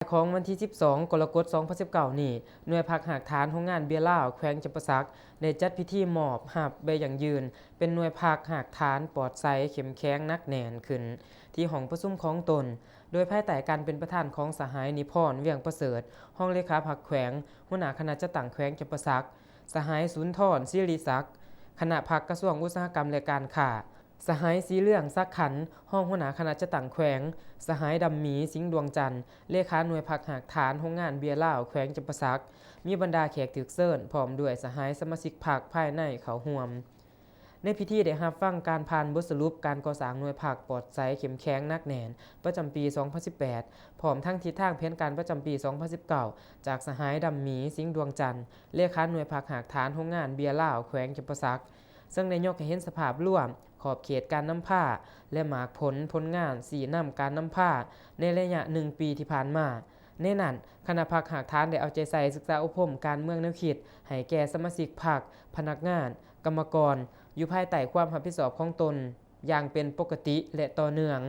ຂອງວັນທີສິບສອງ ກໍລະກົດ ສອງພັນສິບເກົ້ານີ້, ໜ່ວຍພັກຮາກຖານໂຮງງານເບຍລາວ ແຂວງຈຳປາສັກ ໄດ້ຈັດພິທີມອບຮັບໃບຢັ້ງຢືນເປັນໜ່ວຍພັກຮາກຖານປອດໃສ, ເຂັ້ມແຂງ, ໜັກແໜ້ນຂຶ້ນ ທີ່ຫ້ອງປະຊຸມຂອງຕົນ, ໂດຍພາຍໃຕ້ການເປັນປະທານຂອງສະຫາຍ ນິພອນ ວຽງປະເສີດ ຮອງເລຂາພັກແຂວງ, ຫົວໜ້າຄະນະຈັດຕັ້ງແຂວງຈຳປາສັກ, ສະຫາຍ ສຸນທອນ ສິລິສັກ ຄະນະພັກກະຊວງອຸດສາຫະກຳ ແລະ ການຄ້າ, ສະຫາຍ ສີເຫຼືອງ ສັກຂັນ ຮອງຫົວໜ້າຄະນະຈັດຕັ້ງແຂວງ, ສະຫາຍ ດຳໝີ ສິງດວງຈັນ ເລຂາໜ່ວຍພັກຮາກຖານໂຮງງານເບຍລາວ ແຂວງຈຳປາສັກ, ມີບັນດາແຂກຖືກເຊີນ ພ້ອມດ້ວຍສະຫາຍສະມາຊິກພັກພາຍໃນເຂົ້າຮ່ວມ. ໃນພິທີໄດ້ຮັບຟັງການຜ່ານບົດສະຫຼຸບການກໍ່ສ້າງໜ່ວຍພັກປອດໃສ, ເຂັ້ມແຂງ, ໜັກແໜ້ນ ປະຈຳປີສອງພັນສິບແປດ ພ້ອມທັງທິດທາງແຜນການປະຈຳປີສອງພັນສິບເກົ້າ ຈາກສະຫາຍ ດຳໝີ ສິງດວງຈັນ ເລຂາໜ່ວຍພັກຮາກຖານໂຮງງານເບຍລາວ ແຂວງຈຳປາສັກ, ເຊິ່ງໄດ້ຍົກໃຫ້ເຫັນສະພາບລວມ, ຂອບເຂດການນຳພາ ແລະ ໝາກຜົນຜົນງານຊີ້ນຳການນຳພາໃນໄລຍະໜຶ່ງປີທີ່ຜ່ານມາ. ໃນນັ້ນ, ຄະນະພັກຮາກຖານໄດ້ເອົາໃຈໃສ່ສຶກສາອົບຮົມການເມືອງແນວຄິດໃຫ້ແກ່ສະມາຊິກພັກ, ພະນັກງານ, ກຳມະກອນ ຢູ່ພາຍໃຕ້ຄວາມຮັບຜິດຊອບຂອງຕົນຢ່າງເປັນປົກກະຕິ ແລະ ຕໍ່ເນື່ອງ,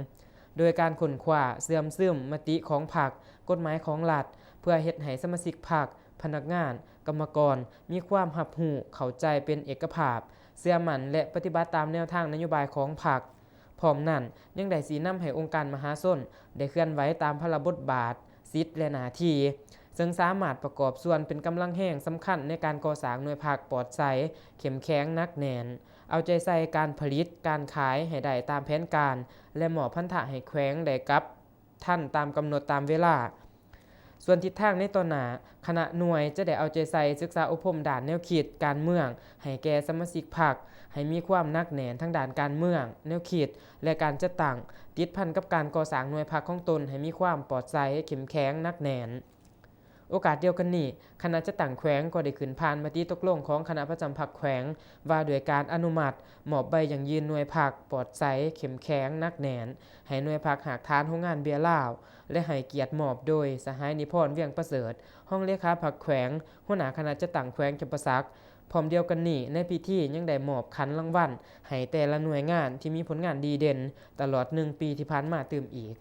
ໂດຍການຄົ້ນຄວ້າເຊື່ອມຊຶມມະຕິຂອງພັກ, ກົດໝາຍຂອງລັດ ເພື່ອເຮັດໃຫ້ສະມາຊິກພັກ, ພະນັກງານ, ກຳມະກອນ ມີຄວາມຮັບຮູ້ເຂົ້າໃຈເປັນເອກະພາບ, ເຊື່ອໝັ້ນ ແລະ ປະຕິບັດຕາມແນວທາງນະໂຍບາຍຂອງພັກ. ພ້ອມນັ້ນ, ຍັງໄດ້ຊີ້ນຳໃຫ້ອົງການມະຫາຊົນໄດ້ເຄື່ອນໄຫວຕາມພາລະບົດບາດ, ສິດ ແລະ ໜ້າທີ່, ເຊິ່ງສາມາດປະກອບສ່ວນເປັນກຳລັງແຮງສຳຄັນໃນການກໍ່ສ້າງໜ່ວຍພັກປອດໃສ, ເຂັ້ມແຂງ, ໜັກແໜ້ນ, ເອົາໃຈໃສ່ການຜະລິດ, ການຂາຍໃຫ້ໄດ້ຕາມແຜນການ ແລະ ມອບພັນທະໃຫ້ແຂວງໄດ້ກັບ ທັນຕາມກຳນົດຕາມເວລາ. ສ່ວນທິດທາງໃນຕໍ່ໜ້າ, ຄະນະໜ່ວຍຈະໄດ້ເອົາໃຈໃສ່ສຶກສາອົບຮົມດ້ານແນວຄິດການເມືອງໃຫ້ແກ່ສະມາຊິກພັກ ໃຫ້ມີຄວາມໜັກແໜ້ນທາງດ້ານການເມືອງ, ແນວຄິດ ແລະ ການຈັດຕັ້ງ, ຕິດພັນກັບການກໍ່ສ້າງໜ່ວຍພັກຂອງຕົນໃຫ້ມີຄວາມປອດໃສ, ເຂັ້ມແຂງ, ໜັກແໜ້ນ. ໂອກາດດຽວກັນນີ້, ຄະນະຈັດຕັ້ງແຂວງກໍໄດ້ຂຶ້ນຜ່ານມະຕິຕົກລົງຂອງຄະນະປະຈຳພັກແຂວງ ວ່າດ້ວຍການອະນຸມັດມອບໃບຢັ້ງຢືນໜ່ວຍພັກປອດໃສ, ເຂັ້ມແຂງ, ໜັກແໜ້ນ ໃຫ້ໜ່ວຍພັກຮາກຖານໂຮງງານເບຍລາວ ແລະ ໃຫ້ກຽດມອບໂດຍສະຫາຍ ນິພອນ ວຽງປະເສີດ ຮອງເລຂາພັກແຂວງ, ຫົວໜ້າຄະນະຈັດຕັ້ງແຂວງຈຳປາສັກ. ພ້ອມດຽວກັນນີ້, ໃນພິທີຍັງໄດ້ມອບຂັນລາງວັນໃຫ້ແຕ່ລະໜ່ວຍງານທີ່ມີຜົນງານດີເດັ່ນຕະຫຼອດໜຶ່ງປີທີ່ຜ່ານມາຕື່ມອີກ.